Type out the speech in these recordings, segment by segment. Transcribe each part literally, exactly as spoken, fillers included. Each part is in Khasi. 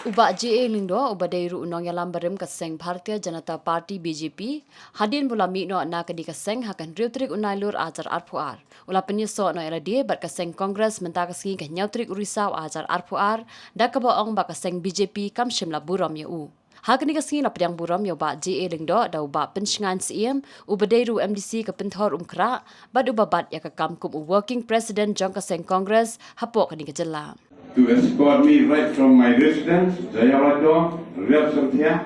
U Bah J A Lyngdoh, uba dei ruh u nongïalam barim ka seng Bharatiya Janata Party, B J P, hadien ba u la mih noh na kane ka seng ha ka hynriew tarik u Nailur ar hajar arphew ar, u la pynïasoh noh ïa lade bad ka seng Congress mynta ka sngi ka hynñiew tarik u Risaw ar hajar arphew ar, da kaba ong ba ka seng B J P kam shym la burom ïa u. Ha kane ka sngi la pdiang burom ïa u Bah J A Lyngdoh da u Bah Pynshngaiñ Syiem, uba dei ruh u M D C ka Pynthor Umkrah, bad uba bat ïa ka kam kum u Working President jong ka seng Congress hapoh kane ka jylla. To escort me right from my residence, Jayarajah, Riat Santhia,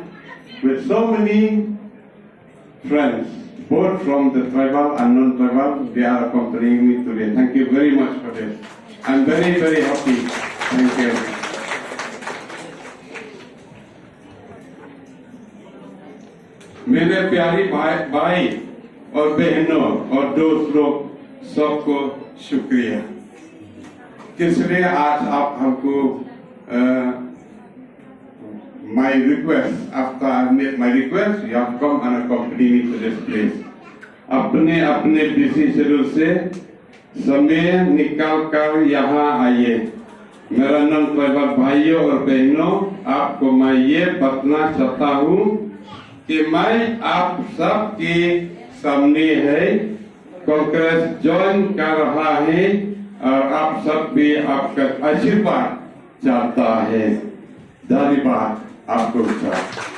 with so many friends, both from the tribal and non-tribal, they are accompanying me today. Thank you very much for this. I'm very, very happy. Thank you. मेरे प्यारी भाई, भाई और बहनों और दोस्त लोग, सबको शुक्रिया। किसलिए आज आप हमको, अ, my request, after I made my request, you have come and accompany me to this place. अपने, अपने बिजी शेड्यूल से समय निकाल कर यहाँ आइए। मेरा नॉन ट्राइबल भाइयों और बहनों, आपको मैं ये बताना चाहता हूँ कि मैं आप सबके सामने है, कांग्रेस ज्वाइन कर रहा है और आप सब भी आपका आशीर्वाद चाहता है। धन्यवाद आपको सब।